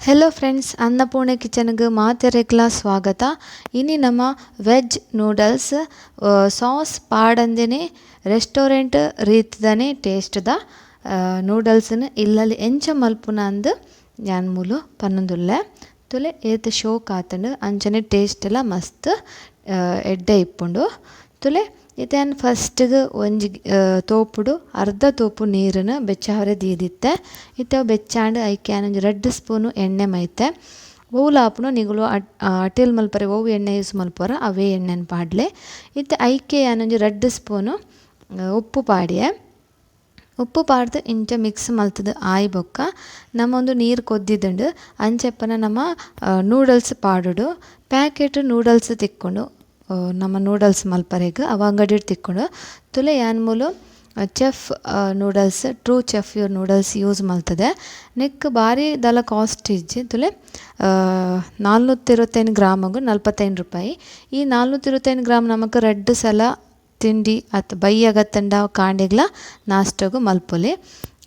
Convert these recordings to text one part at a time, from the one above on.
Hello friends, Annapurna ಕಿಚನ್ಗೆ ಮಾತೆರೆಗ್ಲ ಸ್ವಾಗತ. ಇನಿ ನಮ್ಮ veg noodles sauce ಪಾಡಂದೇನೆ restaurant ರೀತಿದನೆ ಟೇಸ್ಟ್ದ ನೂಡಲ್ಸ್ನ್ ಇಲ್ಲಲ್ಲಿ ಎಂಚ ಮಲ್ಪುನ ಅಂದ್ ಯಾನ್ ಮೂಲು ಪನೊಂದುಲ್ಲೆ. ತುಲೆ ಏತ್ ಶೋಕ್ ಆತುಂಡು ಅಂಚನೆ ಟೇಸ್ಟ್ ಲ ಮಸ್ತ್ ಎಡ್ಡೆ ಇಪ್ಪುಂಡು. ತುಲೆ ಇತ್ತೆ ಯಾನ್ ಫಸ್ಟ್ ಗ್ ಒಂಜಿ ತೋಪುಡು ಅರ್ಧ ತೋಪು ನೀರುನು ಬೆಚ್ಚಾವರೆ ದೀದಿತ್ತೆ. ಇತ್ತೆ ಅವು ಬೆಚ್ಚಾಂಡ್ ಐಕ್ ಯಾನ್ ಒಂಜಿ 2 ಸ್ಪೂನ್ ಎಣ್ಣೆ ಮೈತೆ. ಒವ್ಲ ಆಪುಂಡು ನಿಗುಲು ಅಟಿಲ್ ಮಲ್ಪರೆ ಒವು ಎಣ್ಣೆ ಯೂಸ್ ಮಲ್ಪುವರ ಅವೇ ಎಣ್ಣೆನ್ ಪಾಡ್ಲೆ. ಇತ್ತೆ ಐಕೆ ಯಾನ್ ಒಂಜಿ 2 ಸ್ಪೂನ್ ಉಪ್ಪು ಪಾಡಿಯೆ. ಉಪ್ಪು ಪಾಡ್ದು ಇಂಚ ಮಿಕ್ಸ್ ಮಲ್ತುದು ಆಯಿ ಬೊಕ್ಕ ನಮ ಒಂದು ನೀರು ಕೊದ್ದಿದ್ಂಡು ಅಂಚೆಪ್ಪನ ನಮ್ಮ ನೂಡಲ್ಸ್ ಪಾಡುಡು. ಪ್ಯಾಕೆಟ್ ನೂಡಲ್ಸ್ ತಿಕ್ಕೊಂಡು ನಮ್ಮ ನೂಡಲ್ಸ್ ಮಲ್ಪರೆಗ್ ಅವು ಅಂಗಡಿಡ್ ತಿಕ್ಕೊಂಡು. ತುಲೆ ಯಾನ್ ಮೂಲು chef noodles true chef noodles use ಮಲ್ತದೆ. ನೆಕ್ ಬಾರಿ ದಾಲ ಕಾಸ್ಟ್ ಇಜ್ಜಿ. ತುಲೆ 425 ಗ್ರಾಮಗ್ 45 ರೂಪಾಯಿ. ಈ 425 ಗ್ರಾಮ್ ನಮಕ್ 2 ಸಲ ತಿಂಡಿ ಅತ್ ಬಯ್ಯಗತ್ತಂಡ ಕಾಂಡೆಗ್ಲ ನಾಷ್ಟಗು ಮಲ್ಪೊಲಿ.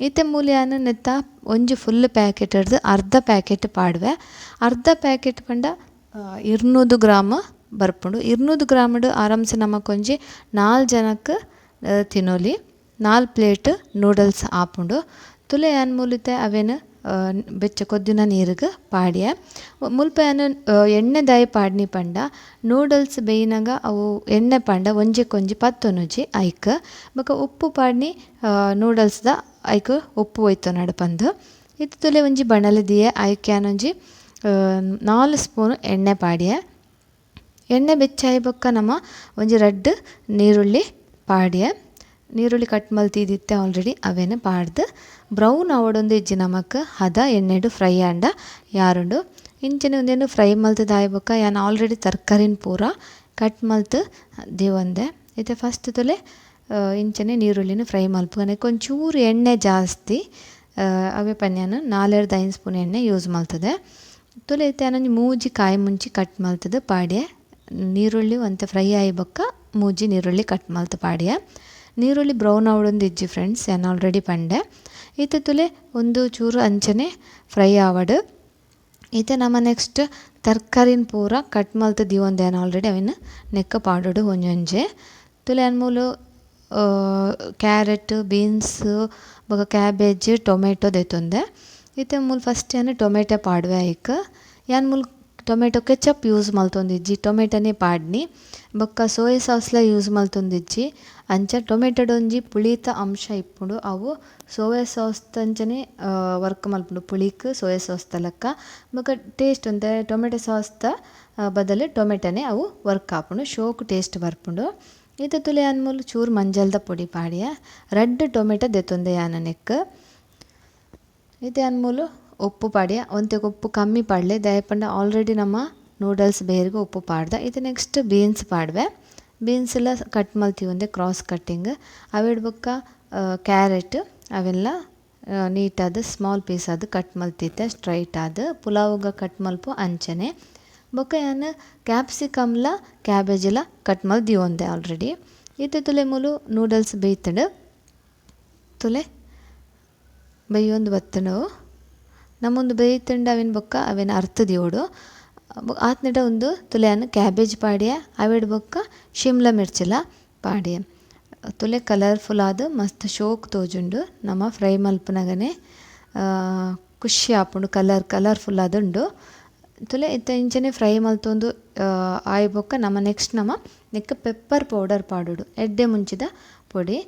ಇತ್ತೆ ಮೂಲು ಯಾನ್ ನೆತ್ತ ಒಂಜಿ ಫುಲ್ ಪ್ಯಾಕೆಟ್ ಡ್ದು ಅರ್ಧ ಪ್ಯಾಕೆಟ್ ಪಾಡುವೆ. ಅರ್ಧ ಪ್ಯಾಕೆಟ್ ಪಂಡ 200 ಗ್ರಾಮ್ ಬರ್ಪುಂಡು. 200 ಗ್ರಾಮುಡು ಆರಾಮ್ಸೆ ನಮಕ್ ಒಂಜಿ 4 ಜನಕ್ ತಿನೊಲಿ. 4 ಪ್ಲೇಟ್ ನೂಡಲ್ಸ್ ಆಪುಂಡು. ತುಲೆ ಯಾನ್ ಮೂಲಿತೆ ಅವೆನ್ ಬೆಚ್ಚ ಕೊದ್ದಿನ ನೀರುಗ್ ಪಾಡ್ಯೆ. ಮುಲ್ಪ ಯಾನ್ ಎಣ್ಣೆ ದಾಯಿ ಪಾಡ್ನಿ ಪಂಡ ನೂಡಲ್ಸ್ ಬೇಯಿನಗ ಅವು ಎಣ್ಣೆ ಪಂಡ ಒಂಜೆಕೊಂಜಿ ಪತ್ತೊನುಜಿ ಐಕ್. ಬೊಕ ಉಪ್ಪು ಪಾಡ್ನಿ ನೂಡಲ್ಸ್ ದ ಐಕ್ ಉಪ್ಪು ಒಯ್ತೊನಡು ಪಂದ್. ಇತ್ತೆ ತುಲೆ ಒಂಜಿ ಬಣಲೆ ದೀಯೆ. ಐಕ್ ಯಾನ್ ಒಂಜಿ 4 ಸ್ಪೂನ್ ಎಣ್ಣೆ ಪಾಡ್ಯೆ. ಎಣ್ಣೆ ಬೆಚ್ಚಾಯಿ ಬೊಕ್ಕ ನಮ ಒಂಜಿ 2 ನೀರುಳ್ಳಿ ಪಾಡ್ಯೆ. ನೀರುಳ್ಳಿ ಕಟ್ ಮಲ್ತಿದಿತ್ತೆ ಆಲ್ರೆಡಿ ಅವೆನ್ ಪಾಡ್ದು ಬ್ರೌನ್ ಆವೊಡೊಂದು ಇಜ್ಜಿ ನಮಕ್ ಹದ ಎಣ್ಣೆಡ್ ಫ್ರೈ ಆಂಡ ಯಾರುಂಡು. ಇಂಚನೆ ಉಂದೆನ್ ಫ್ರೈ ಮಲ್ತುದು ಆಯಿ ಬೊಕ್ಕ ಯಾನ್ ಆಲ್ರೆಡಿ ತರ್ಕಾರಿನ್ ಪೂರ ಕಟ್ ಮಲ್ತ್ ದೀವೊಂದೆ. ಇತ್ತೆ ಫಸ್ಟ್ ತುಲೆ ಇಂಚನೆ ನೀರುಳ್ಳಿನ್ ಫ್ರೈ ಮಲ್ಪುಗ. ನೆಕ್ ಒಂಚೂರು ಎಣ್ಣೆ ಜಾಸ್ತಿ ಅವೇ ಪನ್ಯಾನ್ 4 ರ್ದ್ 5 ಸ್ಪೂನ್ ಎಣ್ಣೆ ಯೂಸ್ ಮಲ್ತುದೆ. ತುಲೆ ಇತ್ತೆ ಯಾನ್ ಒಂಜಿ 3 ಕಾಯಿ ಮುಂಚಿ ಕಟ್ ಮಲ್ತುದು ಪಾಡ್ಯೆ. ನೀರುಳ್ಳಿ ಒಂತೆ ಫ್ರೈ ಆಯಿ ಬೊಕ್ಕ 3 ನೀರುಳ್ಳಿ ಕಟ್ ಮಲ್ತ್ ಪಾಡ್ಯೆ. ನೀರುಳ್ಳಿ ಬ್ರೌನ್ ಆವೊಡೊಂದು ಇಜ್ಜಿ ಫ್ರೆಂಡ್ಸ್, ಯಾನ್ ಆಲ್ರೆಡಿ ಪಂಡೆ. ಇತ್ತೆ ತುಲೆ ಒಂದು ಚೂರು ಅಂಚನೆ ಫ್ರೈ ಆವಡ್. ಇತ್ತೆ ನಮ ನೆಕ್ಸ್ಟ್ ತರ್ಕಾರಿನ್ ಪೂರ ಕಟ್ ಮಲ್ತ್ ದೀವೊಂದೆ ಯಾನ್ ಆಲ್ರೆಡಿ ಅವೆನ್ ನೆಕ್ಕ ಪಾಡೊಡು ಒಂಜೊಂಜೆ. ತುಲೆ ಯಾನ್ ಮೂಲು ಕ್ಯಾರೆಟ್, ಬೀನ್ಸ್ ಬೊಕ ಕ್ಯಾಬೇಜ್, ಟೊಮೆಟೊ ದೆತೊಂದೆ. ಇತ್ತೆ ಮೂಲು ಫಸ್ಟ್ ಯಾನ್ ಟೊಮೆಟೊ ಪಾಡುವೆ ಐಕ್. ಯಾನ್ ಮೂಲು tomato ketchup use ಮಲ್ತೊಂದಿಜ್ಜಿ, ಟೊಮೆಟೊನೇ ಪಾಡ್ನಿ. ಬೊಕ್ಕ ಸೋಯಾ ಸಾಸ್ಲ ಯೂಸ್ ಮಲ್ತೊಂದಿಜ್ಜಿ. ಅಂಚ ಟೊಮೆಟೊಡ್ ಒಂಜಿ ಪುಳಿತ ಅಂಶ ಇಪ್ಪುಂಡು, ಅವು ಸೋಯಾ ಸಾಸ್ ಅಂಚನೆ ವರ್ಕ್ ಮಲ್ಪುಂಡು. ಪುಳಿಕ್ ಸೋಯಾ ಸಾಸ್ ದ ಲೆಕ್ಕ ಬೊಕ್ಕ ಟೇಸ್ಟ್ ಒಂತೆ ಟೊಮೆಟೊ ಸಾಸ್ ದ ಬದಲು ಟೊಮೆಟೊನೆ ಅವು ವರ್ಕ್ ಆಪುಂಡು, ಶೋಕ್ ಟೇಸ್ಟ್ ಬರ್ಪುಂಡು. ಇತ್ತೆ ತುಲೆ ಯಾನ್ ಮೂಲು ಚೂರು ಮಂಜಲ್ದ ಪೊಡಿ ಪಾಡ್ಯೆ. 2 ಟೊಮೆಟೊ ದೆತೊಂದೆ ಯಾನ್ ನೆಕ್. ಇತ್ತೆ ಯಾನ್ ಮೂಲು ಉಪ್ಪು ಪಾಡ್ಯ. ಒಂತೆಗ್ ಉಪ್ಪು ಕಮ್ಮಿ ಪಾಡ್ಲೆ, ದಾಯೆ ಪಂಡ ಆಲ್ರೆಡಿ ನಮ್ಮ ನೂಡಲ್ಸ್ ಬೇರ್ಗ್ ಉಪ್ಪು ಪಾಡ್ದ. ಇತ್ತೆ ನೆಕ್ಸ್ಟ್ ಬೀನ್ಸ್ ಪಾಡ್ವೆ. ಬೀನ್ಸ್ ಲ ಕಟ್ ಮಲ್ತಿವಂದೆ ಕ್ರಾಸ್ ಕಟ್ಟಿಂಗ್. ಅವೆಡ್ ಬೊಕ್ಕ ಕ್ಯಾರೆಟ್ ಅವೆಲ್ಲ ನೀಟಾದ್ ಸ್ಮಾಲ್ ಪೀಸ್ ಆದ್ ಕಟ್ ಮಲ್ತಿತ್ತೆ ಸ್ಟ್ರೈಟ್ ಆದ್ ಪುಲಾವುಗ ಕಟ್ ಮಲ್ಪು ಅಂಚನೆ. ಬೊಕ್ಕ ಯಾನ್ ಕ್ಯಾಪ್ಸಿಕಮ್ ಲ ಕ್ಯಾಬೇಜ್ ಲ ಕಟ್ ಮಲ್ತ್ ದೀವೊಂದೆ ಆಲ್ರೆಡಿ. ಇತ್ತೆ ತುಲೆ ಮೂಲು ನೂಡಲ್ಸ್ ಬೇಯ್ತುಂಡು. ತುಲೆ ಬೇಯೊಂದು ಬತ್ತುಂಡು. ನಮೊಂದು ಬೇಯ್ತುಂಡ ಅವೆನ್ ಬೊಕ್ಕ ಅವೆನ್ ಅರ್ತ್ ದೀವೊಡು. ಆತ್ನೆಟ ಉಂದು ತುಲೆ ಯಾನ್ ಕ್ಯಾಬೇಜ್ ಪಾಡ್ಯೆ. ಅವೆಡ್ ಬೊಕ್ಕ ಶಿಮ್ಲಾ ಮಿರ್ಚಿಲ ಪಾಡ್ಯೆ. ತುಲೆ ಕಲರ್ಫುಲ್ ಆದ್ ಮಸ್ತ್ ಶೋಕ್ ತೋಜುಂಡು. ನಮ ಫ್ರೈ ಮಲ್ಪುನಗನೆ ಖುಷಿ ಆಪುಂಡು, ಕಲರ್ ಕಲರ್ಫುಲ್ ಆದ್ ಉಂಡು. ತುಲೆ ಇತ್ತೆ ಇಂಚನೆ ಫ್ರೈ ಮಲ್ತೊಂದು ಆಯಿ ಬೊಕ್ಕ ನಮ ನೆಕ್ಸ್ಟ್ ನಮ ನೆಕ್ ಪೆಪ್ಪರ್ ಪೌಡರ್ ಪಾಡೊಡು. ಎಡ್ಡೆ ಮುಂಚಿದ ಪೊಡಿ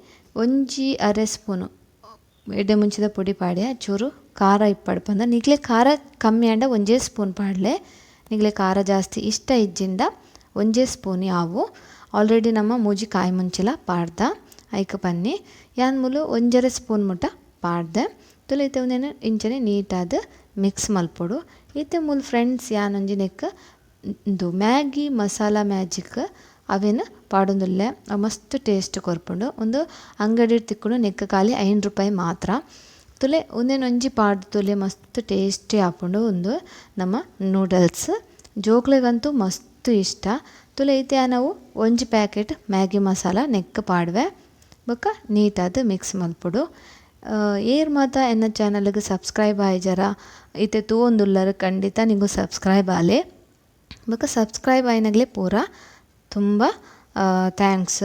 ಒಂಜಿ ಅರೆ ಸ್ಪೂನು ಎಡ್ಡೆ ಮುಂಚಿದ ಪೊಡಿ ಪಾಡ್ಯೆ. ಚೂರು ಖಾರ ಇಪ್ಪಡ್ ಪಂದ ನಿಕ್ಲೆ ಖಾರ ಕಮ್ಮಿ ಆಂಡ ಒಂಜೇ ಸ್ಪೂನ್ ಪಾಡ್ಲೆ. ನಿಕ್ಲೆ ಖಾರ ಜಾಸ್ತಿ ಇಷ್ಟ ಇಜ್ಜಿಂಡ ಒಂಜೇ ಸ್ಪೂನ್ ಯಾವು. ಆಲ್ರೆಡಿ ನಮ್ಮ 3 ಕಾಯಿ ಮುಂಚಿಲ ಪಾಡ್ದ ಐಕ್ ಪನ್ನಿ. ಯಾನ್ ಮೂಲು 1.5 ಸ್ಪೂನ್ ಮುಟ ಪಾಡ್ದೆ. ತುಲೆ ಇತ್ತೆ ಉಂದೆನ್ ಇಂಚನೆ ನೀಟಾದ್ ಮಿಕ್ಸ್ ಮಲ್ಪೊಡು. ಇತ್ತೆ ಮೂಲು ಫ್ರೆಂಡ್ಸ್ ಯಾನ್ ಒಂಜಿ ನೆಕ್ ಉಂದು ಮ್ಯಾಗಿ ಮಸಾಲ ಮ್ಯಾಜಿಕ್ ಅವೆನ್ ಪಾಡೊಂದುಲ್ಲೆ. ಅವು ಮಸ್ತ್ ಟೇಸ್ಟ್ ಕೊರ್ಪುಂಡು. ಉಂದು ಅಂಗಡಿಡ್ ತಿಕ್ಕುಂಡು. ನೆಕ್ ಖಾಲಿ 5 ರೂಪಾಯಿ ಮಾತ್ರ. ತುಲೆ ಉಂದೆನ್ ಒಂಜಿ ಪಾಡ್ದ್ ತುಲೆ ಮಸ್ತ್ ಟೇಸ್ಟಿ ಆಪುಂಡು ಉಂದು ನಮ್ಮ ನೂಡಲ್ಸ್. ಜೋಕ್ಲೆಗಂತೂ ಮಸ್ತ್ ಇಷ್ಟ. ತುಲೆ ಇತ್ತೆ ಯಾನ್ ಅವು ಒಂಜಿ ಪ್ಯಾಕೆಟ್ ಮ್ಯಾಗಿ ಮಸಾಲ ನೆಕ್ ಪಾಡುವೆ. ಬೊಕ್ಕ ನೀಟಾದ್ ಮಿಕ್ಸ್ ಮಲ್ಪೊಡು. ಏರ್ ಮಾತ ಎನ್ನ ಚಾನಲ್ಗ್ ಸಬ್ಸ್ಕ್ರೈಬ್ ಆಯಿಜರ ಇತ್ತೆ ತೂವೊಂದುಲ್ಲರ್ ಖಂಡಿತ ನಿಗು ಸಬ್ಸ್ಕ್ರೈಬ್ ಆಲೆ ಬೊಕ ಸಬ್ಸ್ಕ್ರೈಬ್ ಆಯಿನಗಲೇ ಪೂರ ತುಂಬ thanks.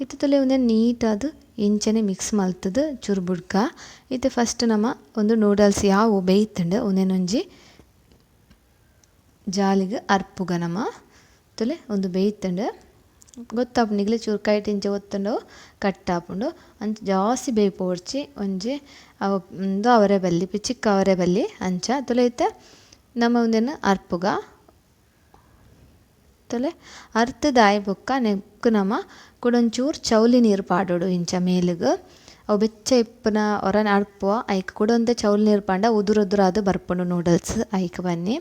ಇತ್ತೆ ತೂಲೆ ಉಂದೆನ್ ನೀಟಾದ್ ಇಂಚನೆ ಮಿಕ್ಸ್ ಮಲ್ತುದು ಚೂರು ಬುಡ್ಕ. ಇತ್ತೆ ಫಸ್ಟ್ ನಮ ಉಂದು ನೂಡಲ್ಸ್ ಯಾವು ಬೇಯ್ತುಂಡು ಉಂದೆನ್ ಒಂಜಿ ಜಾಲಿಗ್ ಅರ್ಪುಗ ನಮ. ತೂಲೆ ಉಂದು ಬೇಯ್ತುಂಡು ಗೊತ್ತಾಪುಂಡು ನಿಗಲೆ ಚೂರು ಕೈಟ್ ಇಂಚ ಒತ್ತುಂಡ ಕಟ್ ಆಪುಂಡು. ಅಂಚ ಜಾಸ್ತಿ ಬೇಯ್ಪೊಡ್ಚಿ ಒಂಜಿ ಅವು ಉಂದು ಅವರೆ ಬಲ್ಲಿ ಪಿಚಿಕ್ ಅವರೆ ಬಲ್ಲಿ ಅಂಚ. ತೂಲೆ ಇತ್ತೆ ನಮ ಉಂದೆನ್ ಅರ್ಪುಗ. ತೂಲೆ ಅರ್ತುದು ಆಯಿ ಬೊಕ್ಕ ನೆಕ್ಕ್ ನಮ ಕುಡೊಂಚೂರು ಚೌಲಿ ನೀರು ಪಾಡೊಡು ಇಂಚ ಮೇಲುಗು. ಅವು ಬೆಚ್ಚ ಇಪ್ಪುನ ಒರನೆ ಅರ್ಪುವ ಐಕ್ ಕುಡೊಂತೆ ಚೌಲಿ ನೀರು ಪಾಂಡ ಉದುರು ಉದುರಾದ್ ಬರ್ಪುಂಡು ನೂಡಲ್ಸ್ ಐಕ್ ಬನ್ನಿ.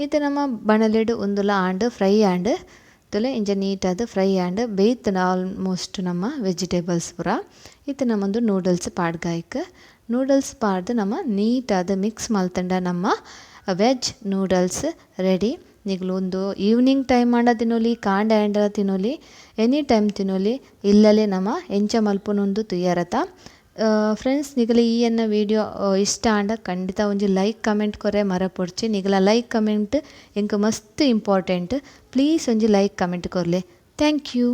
ಇತ್ತೆ ನಮ ಬಾಣಲೆಡ್ ಉಂದುಲ ಆಂಡ್ ಫ್ರೈ ಆಂಡ್. ತೂಲೆ ಇಂಚ ನೀಟಾದ್ ಫ್ರೈ ಆಂಡ್ ಬೇಯ್ತುಂಡು ಆಲ್ಮೋಸ್ಟ್ ನಮ್ಮ ವೆಜಿಟೇಬಲ್ಸ್ ಪೂರ. ಇತ್ತೆ ನಮ ಉಂದು ನೂಡಲ್ಸ್ ಪಾಡ್ಗ ಐಕ್. ನೂಡಲ್ಸ್ ಪಾಡ್ದ್ ನಮ ನೀಟಾದ್ ಮಿಕ್ಸ್ ಮಲ್ತುಂಡ ನಮ್ಮ ವೆಜ್ ನೂಡಲ್ಸ್ ರೆಡಿ. ನಿಗುಲು ಉಂದು ಈವ್ನಿಂಗ್ ಟೈಮ್ ಆಂಡ ತಿನೊಲಿ, ಕಾಂಡೆ ಆಂಡ ತಿನೊಲಿ, ಎನಿ ಟೈಮ್ ತಿನೊಲಿ. ಇಲ್ಲಲೆ ನಮ ಎಂಚ ಮಲ್ಪುನುಂದು ತೂಯರತ. ಫ್ರೆಂಡ್ಸ್ ನಿಗಲ ಈ ಎನ್ನ ವಿಡಿಯೋ ಇಷ್ಟ ಆಂಡ ಖಂಡಿತ ಒಂಜಿ ಲೈಕ್ ಕಮೆಂಟ್ ಕೊರೆ ಮರಪೊಡ್ಚಿ. ನಿಗಲ ಲೈಕ್ ಕಮೆಂಟ್ ಎಂಕ್ ಮಸ್ತ್ ಇಂಪಾರ್ಟೆಂಟ್. ಪ್ಲೀಸ್ ಒಂಜಿ ಲೈಕ್ ಕಮೆಂಟ್ ಕೊರ್ಲೆ. Thank you.